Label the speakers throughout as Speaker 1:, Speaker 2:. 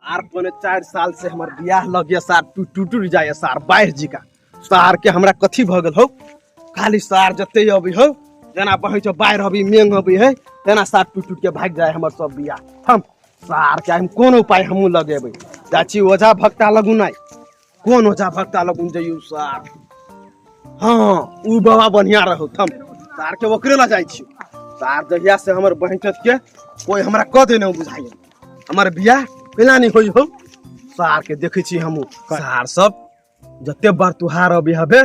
Speaker 1: आर 3.75 साल से हमर बियाह लग गया सार टूट टूट टूट जाए सार बाढ़ि जी का सार के हमरा कथी भऽ गेल हौ। खाली सार जते अबै हौ जेना बहै छौ बाढ़ि अबै मेघ अबै है तेना सार टूट टूट के भागि जाए हमर सब बियाह। हम सार के हम कोन उपाय हमहूँ लगेबै, जाइ छी ओझा भक्ता लगुन आइ। कोन ओझा भक्ता लगुन जइयौ सार? हाँ उ बाबा बढ़िया रहो, थम सार के ओकरे लऽ जाइ छी। सार जहिया से हमर बहिन के कोई हमरा कह देने बुझाइए हमर बियाह केना नहीं होई हो। सार के देखै छी हमहूँ सार सब जते बार तुहार अबे हबे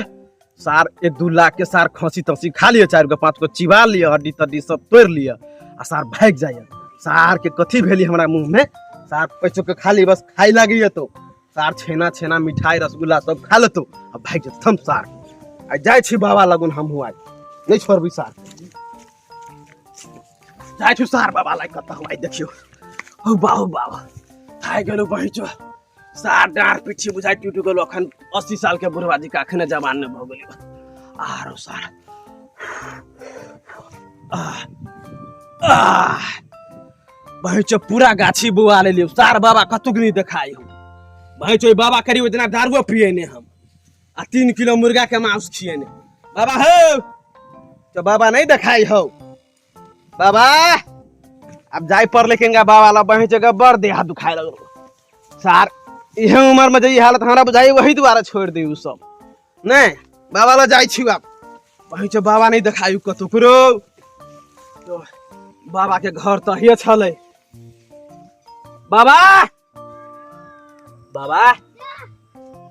Speaker 1: सार 1-2 लाख के सार खसी तसी खा लिअ, 4 गो 5 गो चिबा लिअ, हड्डी तड्डी सब तोड़ि लिअ आ सार भागि जाइए। सार के कथी भेली हमरा मुँह में, सार पैसो के खाली बस खाइ लागैए तो सार छेना छेना मिठाई रसगुल्ला सब खा लेतो आ भागि जेतो। थम सार आ जाइ छी बाबा लगुन हमहूँ, आइ नहीं छोड़बी सार, जाइ छी सार बाबा लग कतऽ आइ देखियौ। हौ बाबा बाबा थाकि गेलहुँ बहिचो सार डाँड़ पिट्ठी बुझाइ टूटि गेलहुँ। अखन 80 साल के बुढ़वा जी के अखने जवान नहि भऽ गेलै। आरो सार बहिचो पूरा गाछी बुआ लेलियौ सार बाबा कतुक नहि देखाइ हौ। बहिचो बाबा करी ओहि दिना दारुओ पिएने हम आ 3 किलो मुर्गा के मांस खिएने बाबा हौ तो बाबा नहीं देखाई हौ। बाबा अब जाय पड़ले केंगा बाबा ला बहिचो के बड़ देह हाथ दुखाए लगल सार। इहे उम्र में जे ई हालत हमरा बुझाई वही दुआरे छोड़ दी उ सब नहीं बाबा ला जाय छी। अब बहिचो बाबा नहीं देखाई कतौ करो तो बाबा के घर तऽ हिये छलै। बाबा बाबा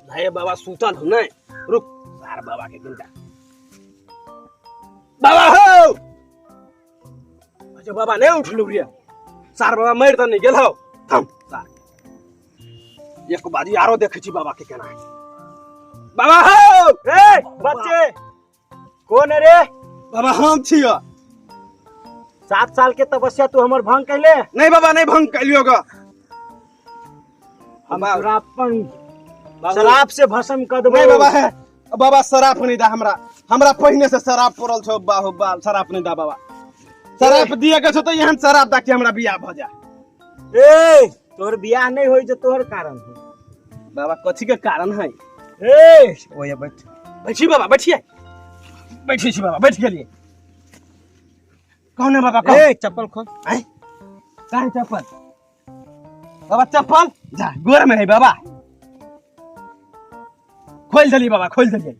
Speaker 1: भाई बाबा सुतल हो नहीं, रुक सार बाबा के घंटा। बाबा हो अच्छा बाबा नहीं उठलू रे सार बाबा मरि तऽ नहीं गेल हो। थम सार एक बारी आरो देखै छी बाबा के केना है। बाबा हो
Speaker 2: ए बच्चे कौन है रे?
Speaker 1: बाबा हम छियो।
Speaker 2: 7 साल के तपस्या तू हमर भंग कैले?
Speaker 1: नहीं बाबा नहीं भंग कैलियो ग।
Speaker 2: हम
Speaker 1: बाबा।
Speaker 2: तोरा अपन
Speaker 1: बाबा।
Speaker 2: शराब से भस्म कर देबो।
Speaker 1: नहीं बाबा है बाबा शराब नहीं दा हमरा, हमरा पहिने से शराब पड़ल छौ बाहो बाल, शराब नहीं दा बाबा। शराब दिए के छौ तो एहन शराब दा कि हमरा बियाह भ जा।
Speaker 2: ए तोहर बियाह नहीं होई जो तोहर कारण हो।
Speaker 1: बाबा कथी के कारण है?
Speaker 2: ए ओए बैठ
Speaker 1: बैठी बाबा बैठिए बैठी छी बाबा बैठ गेलिए। कौन है बाबा? कौन?
Speaker 2: ए चप्पल खोल।
Speaker 1: आय काहे चप्पल बाबा? चप्पल जा गोर में है बाबा। खोल देलिए बाबा खोल देलिए।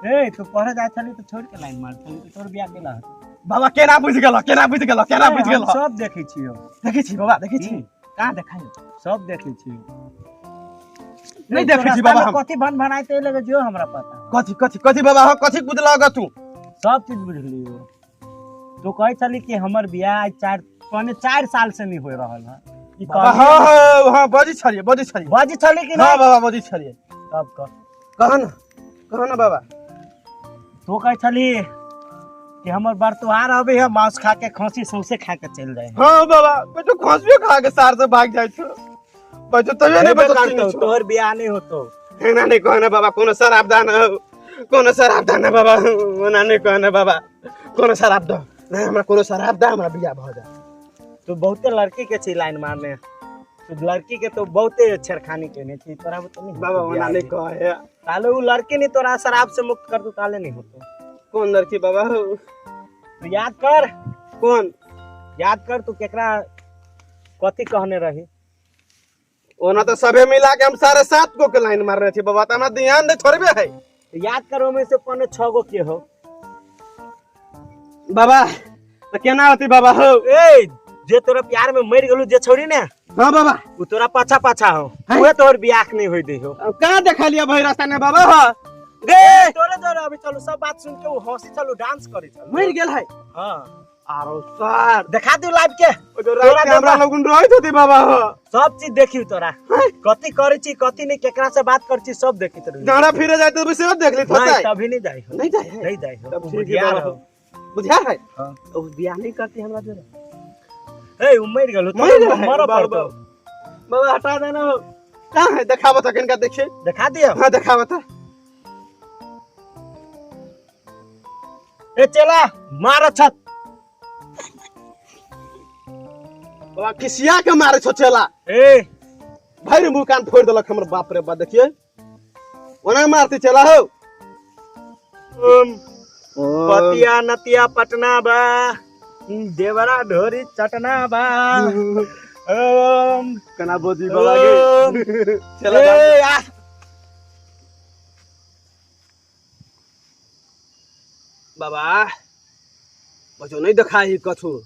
Speaker 2: ए तू पढ़े जाय छली तो छोड़ के लाइन मार छली तो तोर बियाह केला होतै?
Speaker 1: बाबा केना बुझि गेलो केना बुझि गेलो केना
Speaker 2: ए,
Speaker 1: बुझि
Speaker 2: हम
Speaker 1: गेलो?
Speaker 2: सब देखै छियौ।
Speaker 1: देखै छी बाबा देखै छी?
Speaker 2: हम्म।
Speaker 1: कहाँ देखाइ?
Speaker 2: सब देखै छियौ।
Speaker 1: नहीं देखै छी बाबा हम।
Speaker 2: कथी भन भनाइते लगे जो हमरा पता।
Speaker 1: कथी कथी कथी बाबा हो कथी बुझलह ग तू?
Speaker 2: सब चीज बुझलियो। तू कहै छली कि हमर बियाह आइ 3.75 साल से नहीं हो रहल है। ई
Speaker 1: बाबा,
Speaker 2: कहलियै
Speaker 1: हाँ, हाँ, हाँ, बजै छलियै, बजै छलियै।
Speaker 2: बजै छली कि
Speaker 1: हाँ,
Speaker 2: नहीं?
Speaker 1: बाबा, बजै छलियै।
Speaker 2: तब कह।
Speaker 1: कह न, कह न बाबा।
Speaker 2: तू कहै छली कि हमर बरतुहार अबै है मांस खा के खसी सौंसे खा के चलि जाइ है।
Speaker 1: हाँ बाबा, बच्चो खसियो खा के सार से भाग जाइ छौ। बच्चो तैयो नहीं
Speaker 2: हेबे
Speaker 1: बच्चो
Speaker 2: करतौ,
Speaker 1: चिन्है छौ।
Speaker 2: तोहर बियाह नहीं होतौ।
Speaker 1: एना नहीं कहना बाबा, कोनो शराब दान हो, कोनो शराब दान बाबा, ओना नहीं कहना बाबा, कोनो शराब दो नहीं हमरा, कोनो शराब दा हमरा बियाह भ जा।
Speaker 2: तू बहुते लड़की के छी लाइन मारने, तू लड़की के तो बहुते छेड़खानी केने छी, तोरा बुते नहीं
Speaker 1: बाबा,
Speaker 2: होतौ
Speaker 1: ओना
Speaker 2: बियाह
Speaker 1: नहीं
Speaker 2: के।
Speaker 1: कहे।
Speaker 2: ताले उ लड़की नहीं तोरा शराब से मुक्त कर दू ताले नहीं होतो।
Speaker 1: कौन लड़की बाबा हो?
Speaker 2: तू याद कर।
Speaker 1: कौन?
Speaker 2: याद कर तू केकरा कथी कहने रही?
Speaker 1: ओना तो सबे मिला के हम 7.5 गो के लाइन मारने छी बाबा, त हमरा ध्यान नहीं थोड़बे है।
Speaker 2: तो याद करो में से 5.75 गो के हो।
Speaker 1: बाबा तो केना होती बाबा हो?
Speaker 2: ए जे तोरा प्यार में मर गेलू जे छोड़ी ने।
Speaker 1: हाँ बाबा।
Speaker 2: उ तोरा पाछा पाछा हो।
Speaker 1: हैं?
Speaker 2: उहे तोहर बियाह नहीं होई दे हो।
Speaker 1: अब कहाँ देखा लिया भाई रास्ता में बाबा हो? गे
Speaker 2: तोरे जोरे अभी चलू सब बात सुन के उ हंसी चलू डांस करे चलू।
Speaker 1: मर गेल है।
Speaker 2: हाँ।
Speaker 1: आरो सर
Speaker 2: देखा दू लाइव के।
Speaker 1: ओ जो रात के हमरा लोगन रहत होती बाबा हो।
Speaker 2: सब चीज देखियो तोरा।
Speaker 1: हैं?
Speaker 2: कथी करे छी कथी नहीं केकरा से बात करे छी सब देखी तोरा।
Speaker 1: जाड़ा फिरे जाए तो भी सब देख ली
Speaker 2: नहीं,
Speaker 1: होता है।
Speaker 2: तभी नहीं जाए हो।
Speaker 1: नहीं जाए है?
Speaker 2: नहीं जाए हो।
Speaker 1: तब
Speaker 2: उ
Speaker 1: ठीक है
Speaker 2: बुधियार
Speaker 1: बाबा।
Speaker 2: हो।
Speaker 1: बुधियार है?
Speaker 2: हाँ।
Speaker 1: ओ बियाह नहीं करती हमरा जोरे।
Speaker 2: ए, उ मर गेल हो,
Speaker 1: मर गेल है?
Speaker 2: मरऽ
Speaker 1: बाबा,
Speaker 2: पड़तौ।
Speaker 1: बाबा, हटा देना हो। कहाँ है? देखाबो तो किनका देखिए।
Speaker 2: देखा दियो?
Speaker 1: हाँ, देखाबो तो।
Speaker 2: ए चला मार छत।
Speaker 1: बाबा खिसिया के मारे छो चेला।
Speaker 2: ए
Speaker 1: भरि मुंह कान फोड़ देलक हमर। बाप रे बाप, देखिए ओना मारती चेला हो।
Speaker 2: पतिया नतिया पटना बा, देवरा ढोरी चटना बा। ओम
Speaker 1: कना बोजी बाबा के चला।
Speaker 2: ए, आ।
Speaker 1: बाबा बचो नहीं देखा ही कछु।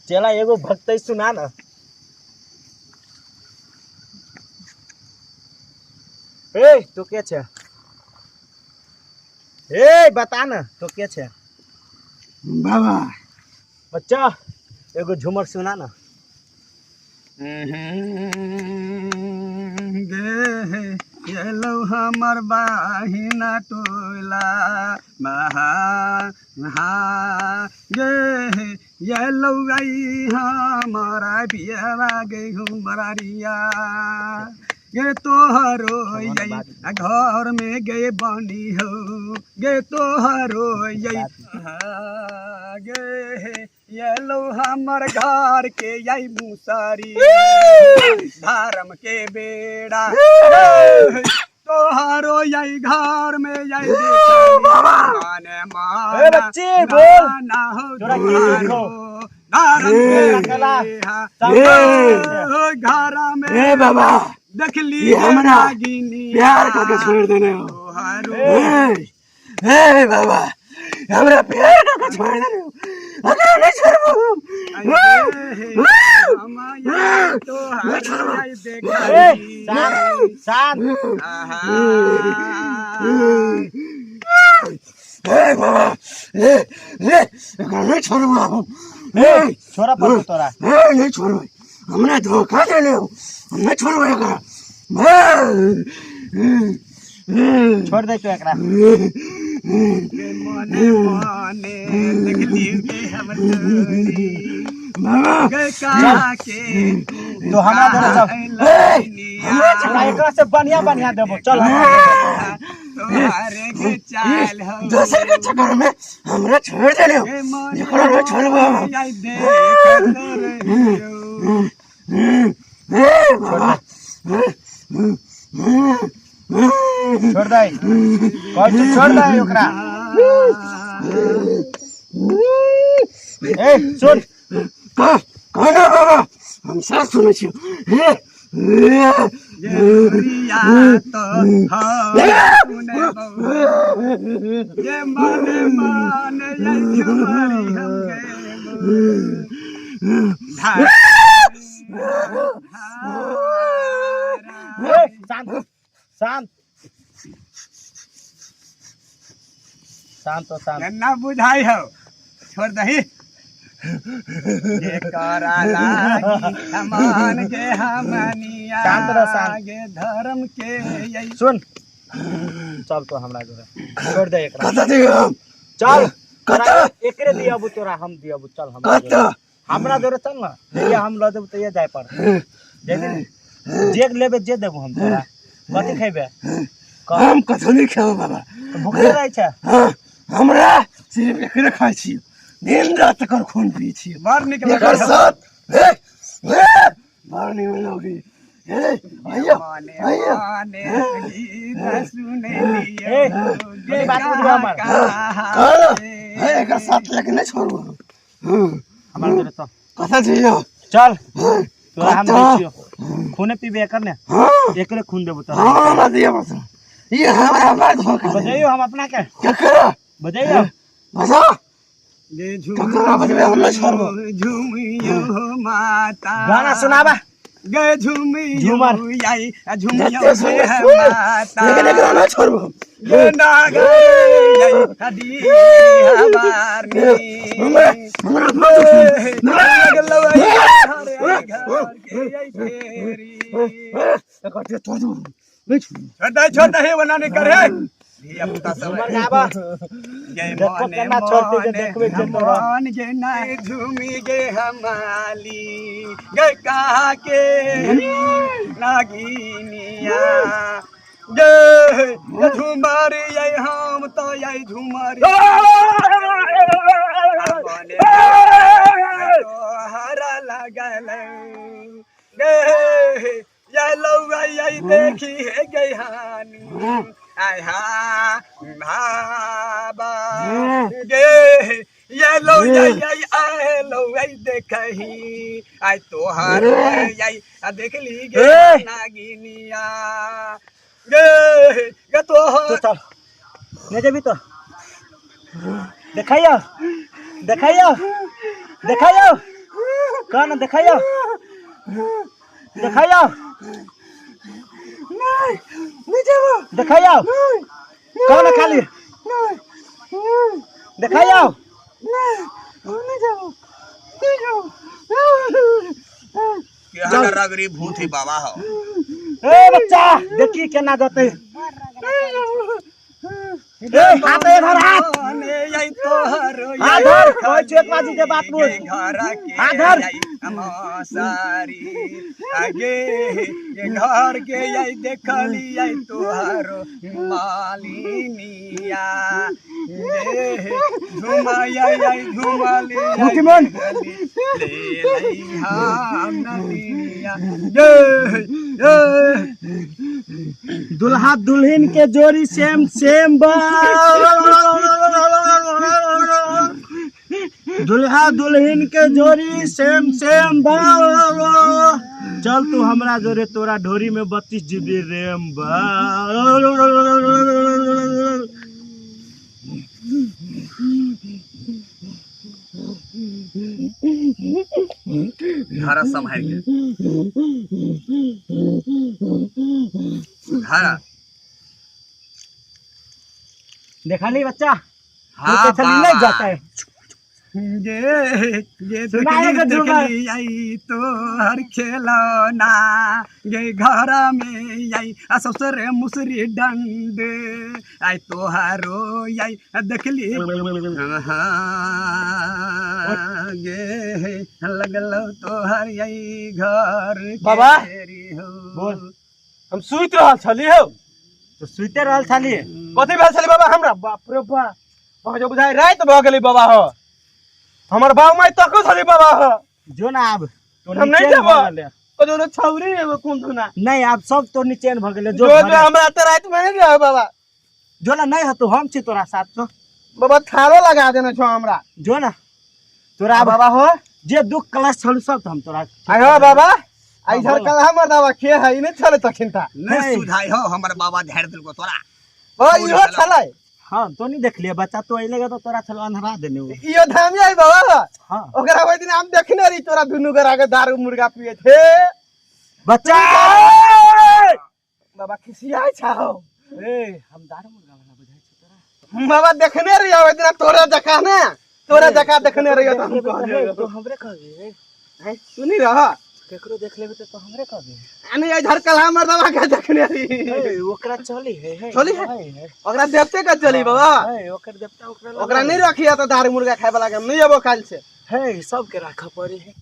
Speaker 2: चेला एगो भक्त सुना ना। ए तो के छे? ए बता ना, तो के छे?
Speaker 1: बाबा।
Speaker 2: बच्चा एगो झूमर सुना ना।
Speaker 1: गे एलौ हमर बाहिना टोला महा हा गे, एलौ आई हमारा बियावा गे घुमरिया गे, तोहरो यै घर में गे बनी हो गे, तोहरो यै गे, एलौ हमर घर के यै मुसरी धर्म के बेड़ा, तोहरो यही घर में यही माने
Speaker 2: ए बच्चे, बोल।
Speaker 1: ना हो।
Speaker 2: तोरा की देखो?
Speaker 1: धर्म
Speaker 2: ए,
Speaker 1: के
Speaker 2: अकेला।
Speaker 1: ओ घर में
Speaker 3: ए बाबा,
Speaker 1: देखली
Speaker 3: ये हमरा
Speaker 1: नागिनी
Speaker 3: प्यार करके छोड़ देने हो।
Speaker 1: तोहरो
Speaker 3: ए, ए बाबा, हमरा प्यार करके छोड़ देने हो, अगर नहीं छोड़बो
Speaker 2: ए शांत शांत।
Speaker 3: ए बाबा, ए ए एकरा नहीं छोड़बो हम। ए
Speaker 2: छोरा पड़तो तोरा।
Speaker 3: ए नहीं छोड़बो, हमरा धोखा देने हो, हम नहीं छोड़बो एकरा।
Speaker 2: छोड़ दे तू एकरा।
Speaker 1: मने मने देखली के हमर तोरी
Speaker 3: बाबा
Speaker 1: गे का के
Speaker 2: तो हमरा जरा चल। तोरा एकरा से बढ़िया बढ़िया देबो, चल हमरा जरे।
Speaker 1: तोहरे के चाल हो
Speaker 3: दोसर के चक्कर में हमरा छोड़ देने हो, एकरा नहीं छोड़बो हम। ए बाबा।
Speaker 2: छोड़ दे कहै छी, छोड़ दे ओकरा। ए सुन।
Speaker 3: कहना बाबा, हम सब सुनै छियौ।
Speaker 1: ये मने मने
Speaker 2: ए शांत शांत शांत हो, शांत।
Speaker 1: ना बुझाई हो, छोड़ दही ये करा लागी हमान के हमनिया।
Speaker 2: शांत रह, शांत।
Speaker 1: गे धर्म के यही।
Speaker 2: सुन, चल तो हमरा जोरे, छोड़ दे एकरा।
Speaker 3: कतऽ दियौ हम?
Speaker 2: चल
Speaker 3: कतऽ?
Speaker 2: तोरा एकरे दियाबू, तोरा हम दियाबू, चल हमरा जोरे।
Speaker 3: कतऽ?
Speaker 2: हमरा जोरे चल ना, जहिया हम लऽ देबू तहिया जाय पड़तै। जेबी ने? जे लेबे जे देबू हम तोरा। कथी खेबे?
Speaker 3: हम कथो नहि खेबै बाबा।
Speaker 2: तऽ भूखले रहै छै?
Speaker 3: हाँ, हमरा सिर्फ एकरे खाइ छी, दिन रात एकर खून पी छी।
Speaker 1: बड़ निक
Speaker 3: एकर साथ हे, हे, बड़ निमन लगी। हे आइयो।
Speaker 1: मने
Speaker 3: आइयो।
Speaker 1: मने गीत सुने
Speaker 2: ए,
Speaker 1: लियो
Speaker 2: बात बुझबो हमर।
Speaker 3: कर हे, एकर साथ लेके नहि छोड़ू हम।
Speaker 2: हमरा जोरे चल।
Speaker 3: कतऽ जइयो?
Speaker 2: चल तोरा हम दै
Speaker 3: कतऽ?
Speaker 2: छियौ। खूने पीबे एकर ने?
Speaker 3: हाँ।
Speaker 2: एकरे खून देबू तोरा।
Speaker 3: हाँ, हमरा दिअ बस, ई हमरा बड़ धोखा देलक।
Speaker 2: बजैयो हम अपना के।
Speaker 3: केकरा?
Speaker 2: बजैयो।
Speaker 3: बजा, ककरा बजबै? हम नहि छोड़बो।
Speaker 1: झूमियो माता।
Speaker 2: गाना सुनाबा।
Speaker 1: गे झूमियो।
Speaker 2: झूमर।
Speaker 1: आई झूमियो।
Speaker 3: जते सुन
Speaker 1: गे
Speaker 3: सुन,
Speaker 1: माता।
Speaker 3: लेकिन एकरा नहि छोड़बो हम।
Speaker 1: गे नागर आई हदी हमारनी।
Speaker 3: हमरा हमरा
Speaker 1: लगलो आई घर के आई फेरी।
Speaker 3: एकर तोड़ देबो, नहि छोड़बो।
Speaker 1: छोड़ दे, छोड़ दे, वना नहीं करे।
Speaker 3: धिया पुता सब
Speaker 2: झूमर गाबा।
Speaker 3: गे
Speaker 2: देखो
Speaker 3: मने
Speaker 2: केना छोड़ते जे
Speaker 3: मने
Speaker 2: देखबै छै तोरा।
Speaker 3: मन गे ना झूमी गे हमाली गे कहा के नागिनिया गे ये झूमर ये हम तो ये झूमर बने तोहरा लगल गे ये लौआ ये देखी हे गे हानी आय हा भाबा गे ये लौआ ये आय लौआ देखही आय तोहर ये आ देखली गे
Speaker 2: ए!
Speaker 3: नागिनिया गे गे तोहर
Speaker 2: तो चल नहीं जेबी तो देखाइयो देखाइयो देखाइयो कह ना देखाइयो देखाइयो
Speaker 3: नहीं नहीं जेबो
Speaker 2: देखाइयो कह ना खाली
Speaker 3: नहीं नहीं
Speaker 2: देखाइयो
Speaker 3: नहीं हम नहीं जाओ नहीं जाओ केहन रगड़ी भूत ही बाबा हो
Speaker 2: ए बच्चा देखी केना जतै ए हाथ इधर हाथ हाथ धर, कहै छियौ एक बाजू के बात बुझ। हाथ धर।
Speaker 3: सारी आगे ये घर के आई देखली आई तोहारो मालिनिया गे झुमाया आई झुमाली आई
Speaker 2: मुखिमन।
Speaker 3: ले लई हम नदिया गे गे
Speaker 2: दुल्हा दुल्हन के जोड़ी सेम सेम बा दुल्हा दुल्हन के जोड़ी सेम सेम बा चल तू हमरा जोरे तोरा ढोरी में 32 जीबी रैम बा।
Speaker 3: धारा सम्हारि के धारा।
Speaker 2: देखा नहीं बच्चा?
Speaker 3: हाँ
Speaker 2: तो नहीं जाता है।
Speaker 3: ये ये
Speaker 2: सुनाएगा
Speaker 3: देखली
Speaker 2: जुगाड़।
Speaker 3: देखली आई तो हर खेलौना ये घर में आई आ ससुरे मुसरी डंड आई तोहारो आई आ देखली हाँ, गे लगल तोहर आई घर के
Speaker 1: बाबा।
Speaker 3: तेरी हो।
Speaker 2: बोल।
Speaker 1: हम सुति रहल छली हौ।
Speaker 2: तो सुते रहल छली।
Speaker 1: कथी भेल छलै बाबा हमरा? बाप रे बाप, बाबा जो बुझाइ राति भऽ गेलै बाबा हो। हमर बाप माय तको छलै बाबा हो।
Speaker 2: जो ना आब तो
Speaker 1: हम नहीं
Speaker 2: निचेन
Speaker 1: जेबो।
Speaker 2: भऽ गेलै।
Speaker 1: ओ जो छौरी एगो कोन धुना।
Speaker 2: नहीं आब सब तो निचेन भऽ गेलै। जो
Speaker 1: जो जो
Speaker 2: घरे।
Speaker 1: हमरा तऽ राति में नहीं रह बाबा।
Speaker 2: जो ना नहीं हतो हम छी तोरा साथ तो।
Speaker 1: बाबा थारो लगा देने छौ हमरा।
Speaker 2: जो ना तोरा आब
Speaker 1: बाबा हो
Speaker 2: जे दुख क्लेश छल सब तो हम तोरा।
Speaker 1: आय हो बाबा आई
Speaker 2: हाँ,
Speaker 1: झर
Speaker 2: बोल।
Speaker 1: कल हमर दावा के है ई नहीं छलै तखिन ता।
Speaker 3: नहीं
Speaker 2: नहीं।
Speaker 3: सुधाई हो हमर बाबा झाड़ि देलको तोरा।
Speaker 1: बाबा इहो छलै।
Speaker 2: हाँ तो नहीं देखलिए बच्चा तो अइले तो तोरा छल अन्हरा देने उ।
Speaker 1: इहो धामी आई बाबा।
Speaker 2: हाँ
Speaker 1: ओकरा ओहि दिन हम देखने रही तोरा दुनू गोरा के दारू मुर्गा पिए थे।
Speaker 2: बच्चा
Speaker 1: बाबा खिसियाइ छौ।
Speaker 2: ए हम दारू मुर्गा वाला बुझाइ छी तोरा।
Speaker 1: बाबा देखने रही ओहि दिन तोरे जका ने तोरे जका देखने रही तो हम कहलियै।
Speaker 2: तो हमरे कहबी।
Speaker 1: हैं, सुनी रह
Speaker 2: केकरो देख लेबे तो हमरे कहबी।
Speaker 1: आ नहीं इधर कल हमर बाबा के देखने रही।
Speaker 2: ए ओकरा चली है है।
Speaker 1: चली है?
Speaker 2: है, है।
Speaker 1: ओकरा देवते के चली बाबा।
Speaker 2: है ओकर देवता ओकरा लग
Speaker 1: ओकरा नहीं रखिया तो दारू मुर्गा खाए वाला के हम नहीं अबो काल से।
Speaker 2: है सबके राखऽ पड़ी है।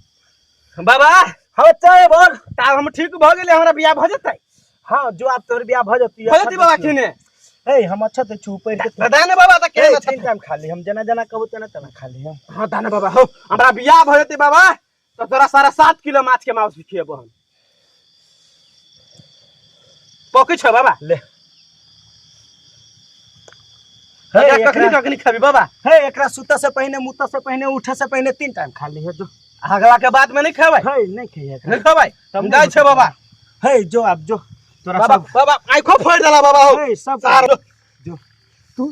Speaker 1: बाबा
Speaker 2: हाँ बच्चा बोल।
Speaker 1: तब हम ठीक भऽ गेलै हमरा बियाह भऽ जेतै।
Speaker 2: हाँ जो आप तोहर बियाह भऽ जेतै।
Speaker 1: भऽ जेतै बाबा किने?
Speaker 2: ए हम अच्छा तऽ छू पड़ के
Speaker 1: दादा ने बाबा तऽ केना
Speaker 2: तीन
Speaker 1: छथिन?
Speaker 2: टाइम खा ली हम जेना जेना कहबो तेना तेना खा ली हम।
Speaker 1: हाँ दाना बाबा हो हमरा बियाह भऽ जेतै बाबा तऽ तोरा 7.5 किलो माछ के मांस खिएबो हम। पकै छौ बाबा?
Speaker 2: ले।
Speaker 1: हे,
Speaker 2: हे,
Speaker 1: कखनी
Speaker 2: एकरा-
Speaker 1: कखनी खेबी बाबा?
Speaker 2: हे एकरा सुतऽ से पहिने मुतऽ से पहिने उठऽ से पहिने 3 टाइम खा ली जो।
Speaker 1: अगला के बाद में नहीं खेबै?
Speaker 2: हे नहीं खेबै एकरा।
Speaker 1: नहीं खेबै?
Speaker 2: तब
Speaker 1: हम जाइ छै बाबा।
Speaker 2: हे जो आप जो तोरा
Speaker 1: बाबा
Speaker 2: सब
Speaker 1: बाबा आँखो फोड़ि देला बाबा हो।
Speaker 2: हे सब
Speaker 1: सार
Speaker 2: जो तू